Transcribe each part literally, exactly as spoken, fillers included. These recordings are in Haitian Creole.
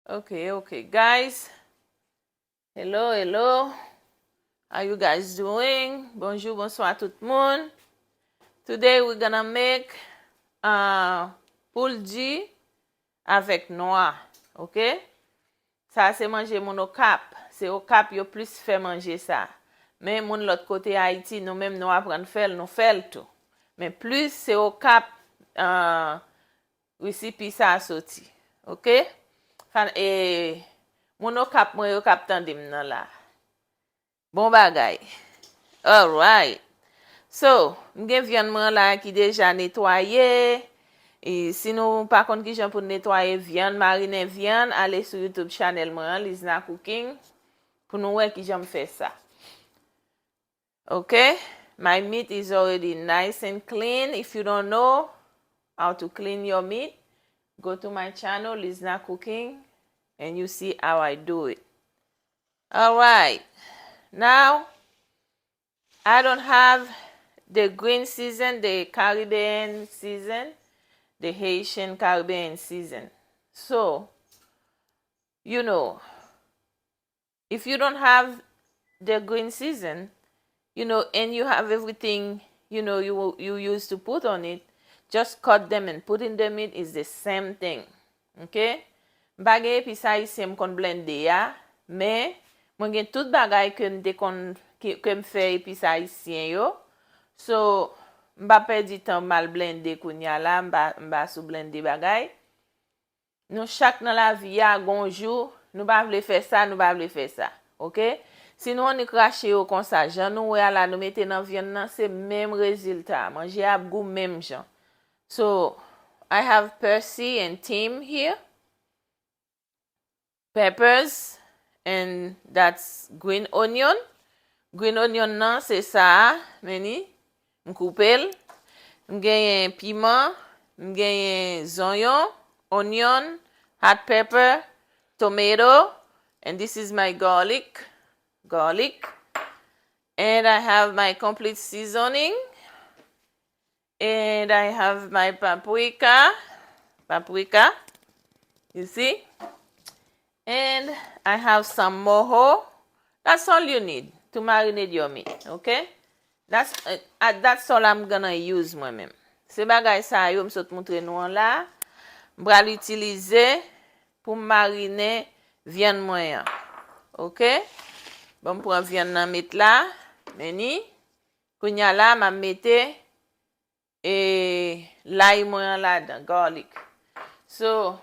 Okay, okay. Guys, hello, hello. How you guys doing? Bonjou, bonswa tout moun. Today we're gonna make uh, poul di avèk nwa, ok? Sa se manje moun Okap. Se Okap yo plis fè manje sa. Men moun lòt kote Ayiti, nou menm nou aprann fè l, nou fè l tou. Men plis se Okap uh, resipi sa a soti. Ok? Fan, e, moun Okap mwen yo k ap tande m nan la. Bon bagay. Alright. So, m gen vyann mwen la ki deja netwaye. E, si nou pa konn kijan pou n netwaye vyann, marinen vyann, ale sou YouTube channel mwen an, Lizna Cooking, pou nou wè kijan m fè sa. Okay, my meat is already nice and clean. If you don't know how to clean your meat, go to my channel, Lizna Cooking, and you see how I do it. All right, now I don't have the green season, the Caribbean season, the Haitian Caribbean season. So, you know, if you don't have the green season, you know, and you have everything, you know, you you used to put on it, just cut them and put in the meat is the same thing. Okay? M pa gen epis ayisyen m konn blende a, men mwen gen tout bagay ke m te konn ke, ke m fè epis ayisyen yo. So, m pa pèdi tan m al blende kounya la, m pa m pa sou blende bagay. Nou chak nan lavi a, gon jou, nou pa vle fè sa, nou pa vle fè sa. Ok? Si nou annik rache yo konsa, jan nou wè a la, nou mete nan vyann nan, se menm rezilta. Manje a ap gou menm jan. So, I have persil and thyme here. Peppers, and that's green onion. Green onion nan, se sa a, men ni. M koupe l. M genyen piman, m genyen zonyon, onion, hot pepper, tomato, and this is my garlic, garlic. And I have my complete seasoning. And I have my paprika, paprika, you see? And I have some mojo. That's all you need to marinate your meat, okay? That's uh, uh, that's all I'm gonna use mwen menm. Se bagay sa yo m sot montre nou an la. M pral itilize pou m marinen vyann mwen an. Ok? Bon, m pran vyann nan met la. Men ni. Kounya la, m ap mete e lay mwen an ladan, garlic. So,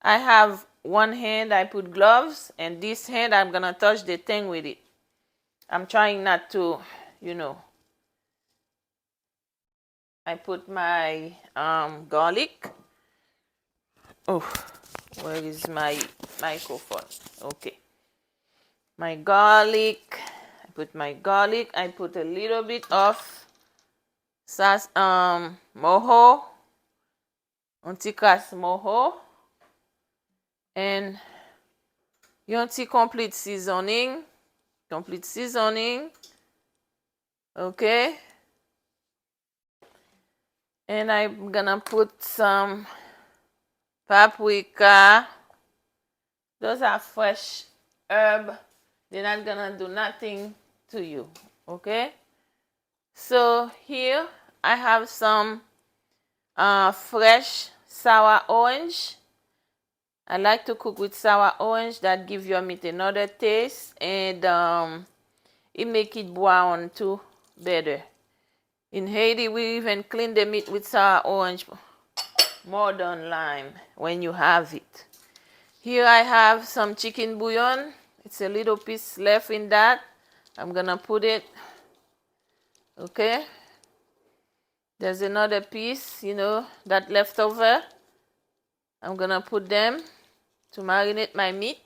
I have one hand, I put gloves, and this hand, I'm gonna touch the thing with it. I'm trying not to, you know. I put my um, garlic. Oh, where is my microphone? Okay. My garlic. I put my garlic. I put a little bit of sas, um, mojo. Yon ti kras mojo. And yon ti complete seasoning. Complete seasoning. Okay. And I'm gonna put some paprika. Those are fresh herb. They're not gonna do nothing to you. Okay? So here I have some uh, fresh sour orange. I like to cook with sour orange that give your meat another taste and um, it make it brown too better. In Haiti, we even clean the meat with sour orange more than lime when you have it. Here I have some chicken bouillon. It's a little piece left in that. I'm gonna put it. Okay. There's another piece, you know, that left over. I'm gonna put them to marinate my meat.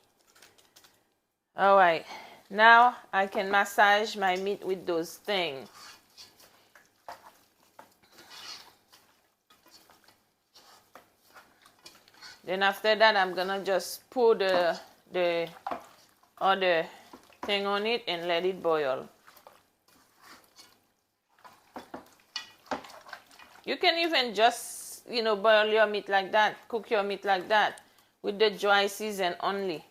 All right. Now I can massage my meat with those things. Then after that, I'm gonna just pour the the other thing on it and let it boil. You can even just, you know, boil your meat like that, cook your meat like that. With the dry season only.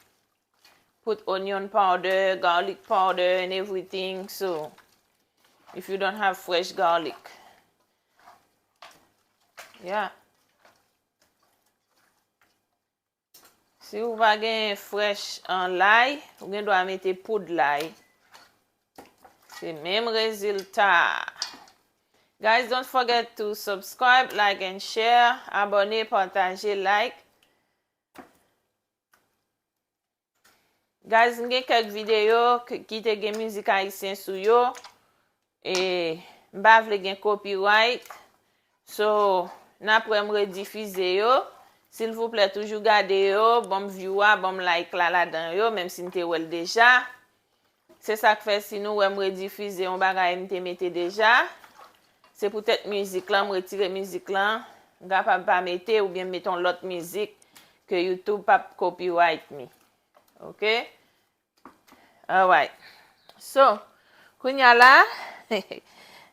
Put onion powder, garlic powder, and everything. So, if you don't have fresh garlic, yeah. Si ou pa gen fresh, uh, lay, ou gen dwa mete poud lay. Se menm rezilta. Guys, don't forget to subscribe, like and share. Abòne, pataje, like. Guys, m gen kèk videyo k-, ki te gen mizik ayisyen sou yo. E m pa vle gen copyright. So, n ap wè m redifize yo. Silvouplè, toujou gade yo, ban m view a, ban m like la ladan yo, menm si n te wè l deja. Se sa k fè si nou wè m redifize yon bagay m te mete deja, se poutèt mizik lan, m retire mizik lan, m kapab pa mete oubyen m mete yon lòt mizik ke YouTube p ap copyright me. Ok? Alright. So, kounya la,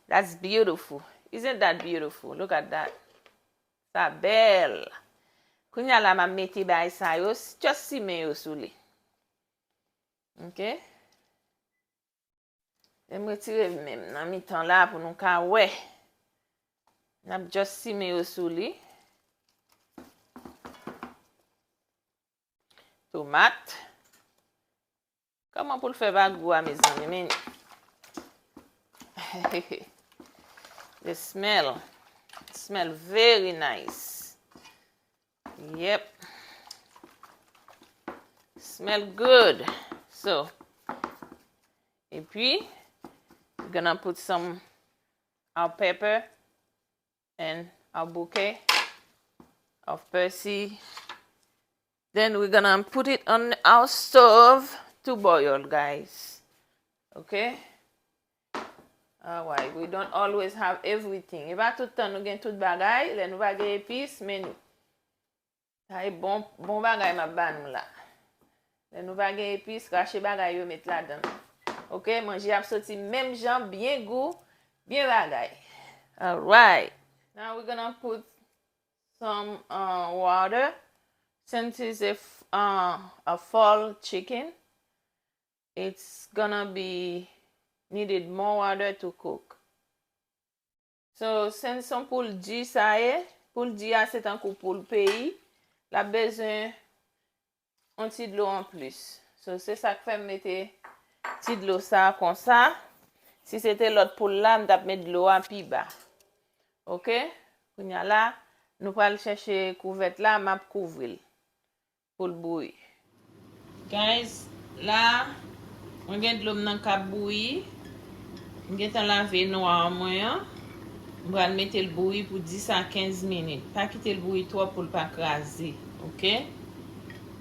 that's beautiful. Isn't that beautiful? Look at that. Sa bèl. Kounya la, m ap mete bagay sa yo, just simen yo sou li. Ok? Lè m retire men m nan mitan la pou nou ka wè. N ap just simen yo sou li. Tomat. Kòman pou l fè pa gou a, mezanmi, men. The smell. Smell very nice. Yep. Smell good. So, epi, we're gonna put some our pepper and our bouquet of persil. Then we're gonna put it on our stove to boil, guys. Okay? Alright, we don't always have everything. E pa tout tan nou gen tout bagay. Lè nou pa gen epis, men nou. Sa e bon, bon bagay m ap ba nou la. Lè nou pa gen epis, rache bagay yo met ladan. Ok, manje ap soti menm jan, byen gou, byen bagay. Alright. Now we're gonna put some, uh, water. Since it's a f-, uh, a fall chicken, it's gonna be needed more water to cook. So, since se yon poul di sa ye, poul di a se tankou poul peyi, l ap bezwen yon ti dlo anplis. So, se sa k fè m mete ti dlo sa a konsa. Si se te lòt poul la, m t ap met dlo a pi ba. Ok? Kounya la, nou pral chèche kouvèt la, m ap kouvri l pou l bouyi. Guys, la, mwen gen dlo m nan k ap bouyi. M gentan lave nwa mwen an. M pral mete l bouyi pou dis a kenz minit. Pa kite l bouyi twòp pou l pa kraze, ok?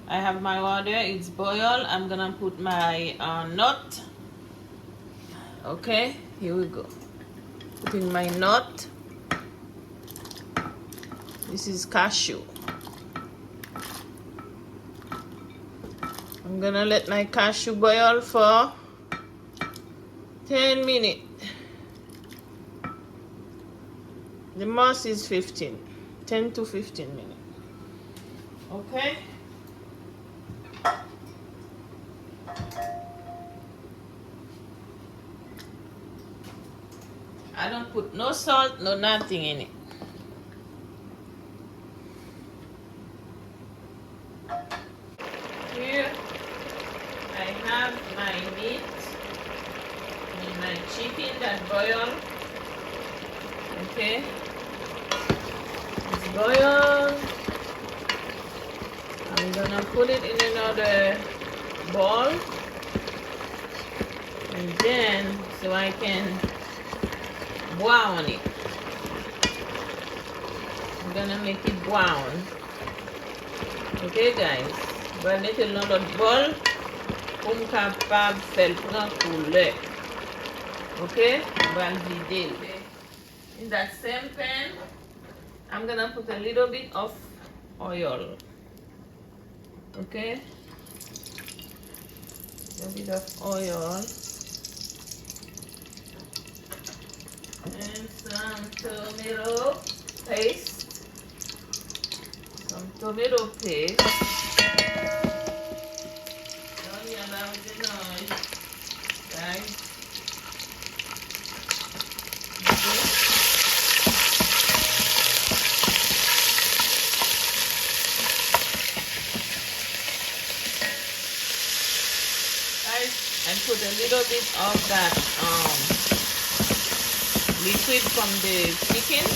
I have my water, it's boil. I'm gonna put my, uh, nut. Okay, here we go. Put in my nut. This is cashew. I'm gonna let my cashew boil for ten minutes. The most is fifteen. Ten to fifteen minutes. Okay? I don't put no salt, no nothing in it. Here, I have my meat and my chicken that boil. Okay? It's boiled. I'm gonna put it in another bowl. And then, so I can brown it. I'm gonna make it brown. Ok, guys. Mwen pral mete l nan lòt bòl pou m kapab fè l pran koulè. Ok? Mwen pral vide l. In that same pan, I'm gonna put a little bit of oil. Ok? A bit of oil. And some tomato paste. So Tomato paste. Onion, guys. Guys, I put a little bit of that um, liquid from the chicken.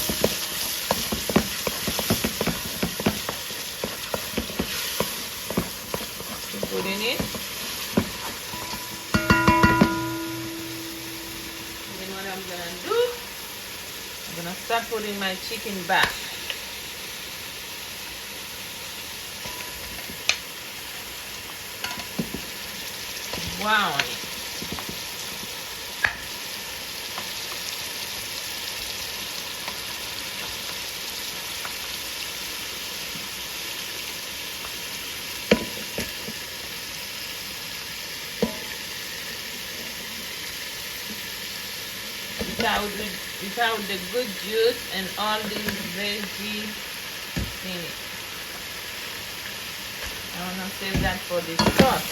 To put in it. Then what I'm gonna do, I'm gonna start putting my chicken back. Wow. Without the, without the good juice and all these veggie in it. I wanna save that for the sauce.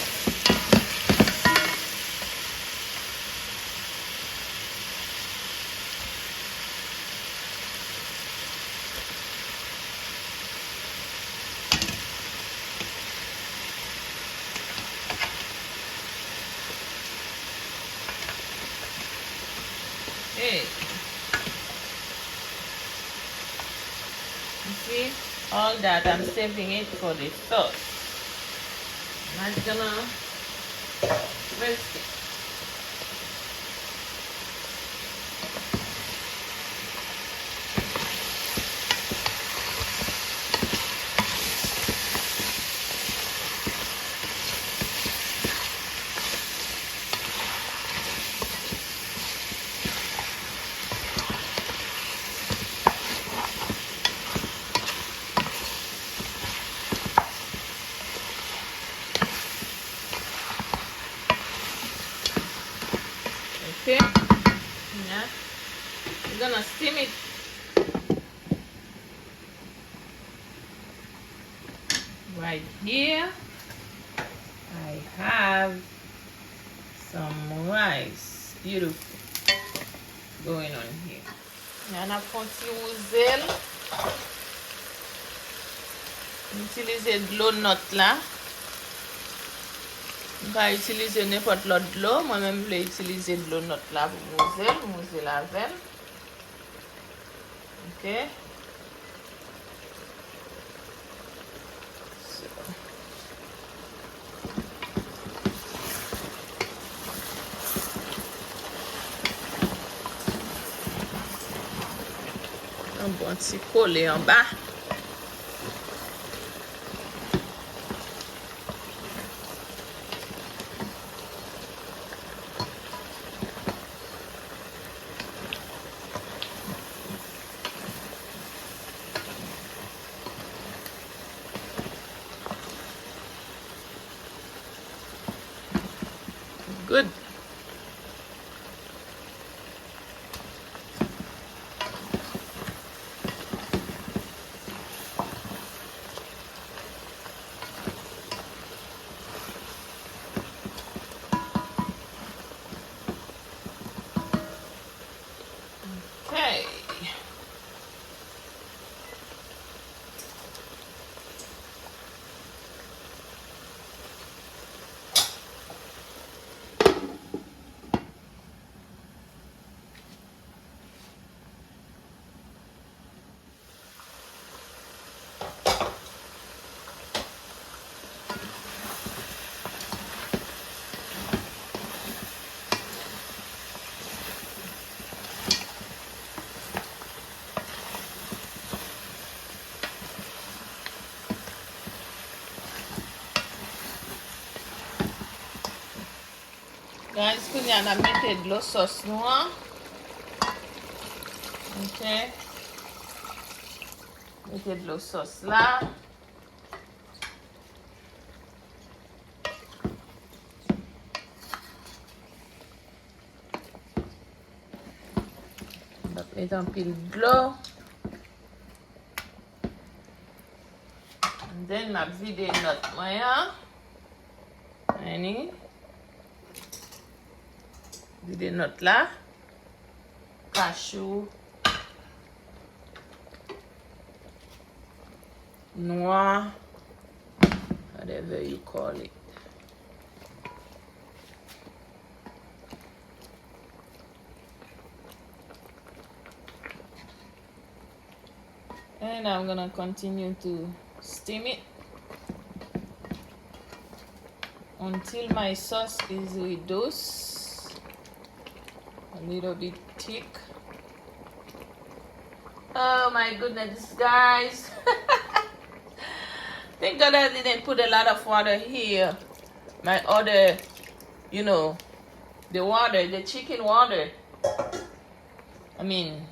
Hey. You see, all that I'm saving it for the sauce. Not gonna risk it. Okay. Now, we're gonna steam it. Right here, I have some rice. Beautiful. Going on here. An ap fè yon ti wouze l. M itilize dlo nòt la. M ka itilize nenpòt lòt dlo. Mwen menm, m vle itilize dlo nòt la pou m wouze l. M wouze l avè l. Ok. So. Yon bon ti kole anba. Good. Okay. Guys, kounye a n ap mete dlo sòs nou an. Ok. Mete dlo sòs la. M p ap met anpil dlo. Then m ap vide nòt mwen an. Vide nòt la. Kachou nwa, whatever you call it. And I'm gonna continue to steam it until my sauce is reduced, a little bit thick. Oh my goodness, guys. Thank God I didn't put a lot of water here. My other, you know, the water, the chicken water. I mean,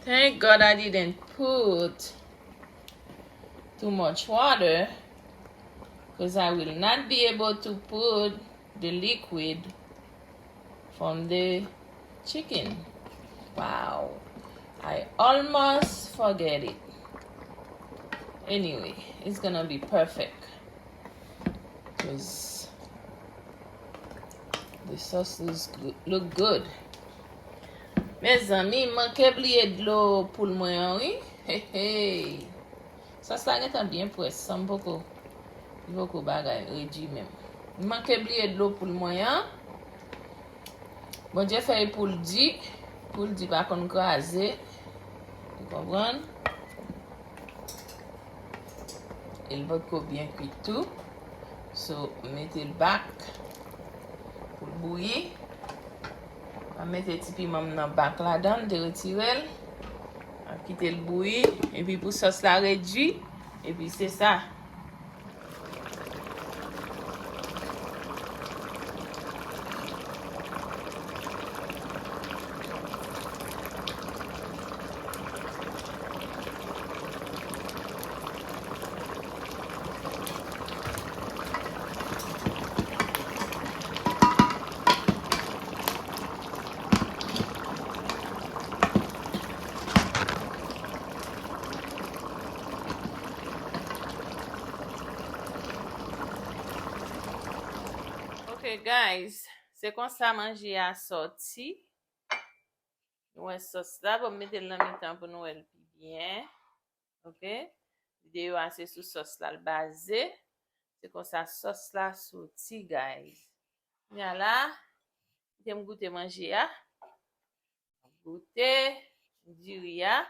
thank God I didn't put too much water, because I will not be able to put the liquid from the chicken. Wow. I almost forget it. Anyway, it's gonna be perfect. Cause the sauce looks good, look good. Mezanmi, m manke bliye dlo poul mwen an, wi. Hey, hey. Sòs la gentan byen près, san m poko, li poko bagay, redui menm. M manke bliye dlo poul mwen an. Bondye fè l poul di, poul di pa konn kraze. Ou konprann? E l potko byen kwit tou. So, m mete l back pou l bouyi. M ap mete ti piman m nan bak ladan, m te retire l. M ap kite l bouyi. Epi pou sòs la redui. Epi se sa. Ok, guys, se konsa manje a sòti. Nou wè sòs la, bon, m mete l nan mitan pou nou wè l pi byen. Ok? Videyo a se sou sòs la l baze. Se konsa sòs la soti, guys. Kounye a la, kite m goute manje a. Goute diri a.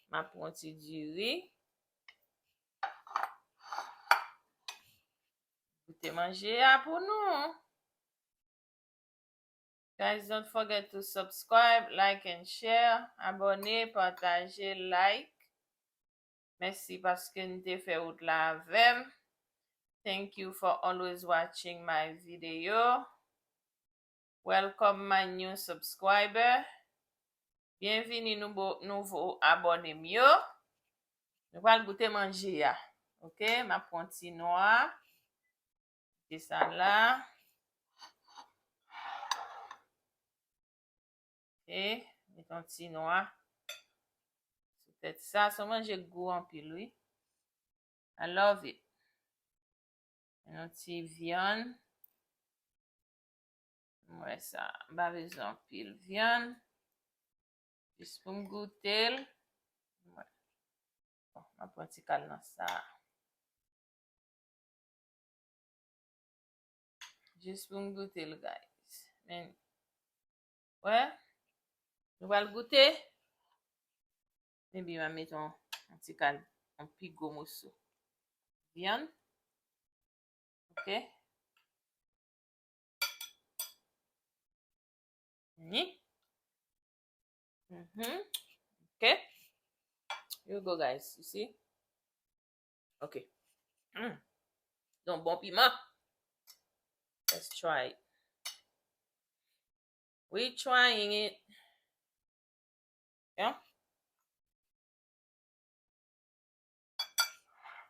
M ap pran ti diri. Goute manje a pou nou. Guys, don't forget to subscribe, like and share. Abòne, pataje, like. Mèsi paske n te fè wout la avè m. Thank you for always watching my video. Welcome my new subscriber. Byenvini nouvo, nouvo abòne m yo. Nou pral goute manje a. Ok, m ap pran ti nwa. Kite sa la. Ok, met yon ti nwa sou tèt sa. Se yon manje k gou anpil, wi. I love it. Yon ti vyann. M wè sa. M pa bezwen anpil vyann. Jis pou m goute l. M wè. Bon, m ap pran ti kal nan sa. Jis pou m goute l, guys. Men, wè, nou pral goute. Epi m a met yon, yon ti kal, yon pi gwo moso vyann. Ok. Ni. Mhm. Ok. Here we go, guys. You see? Ok. Mm. Don bon piman. Let's try it. We trying it. Yeah.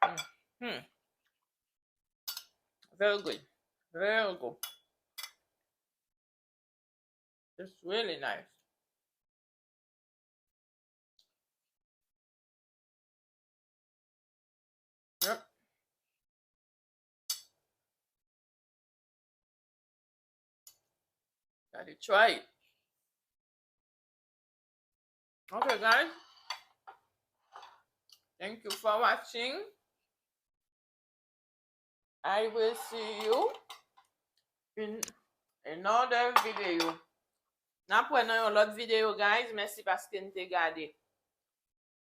Mm-hmm. Very good. Very good. It's really nice. Gotta try it. Okay, guys. Thank you for watching. I will see you in another video. N ap wè nan yon lòt videyo, guys. Mèsi paske n te gade.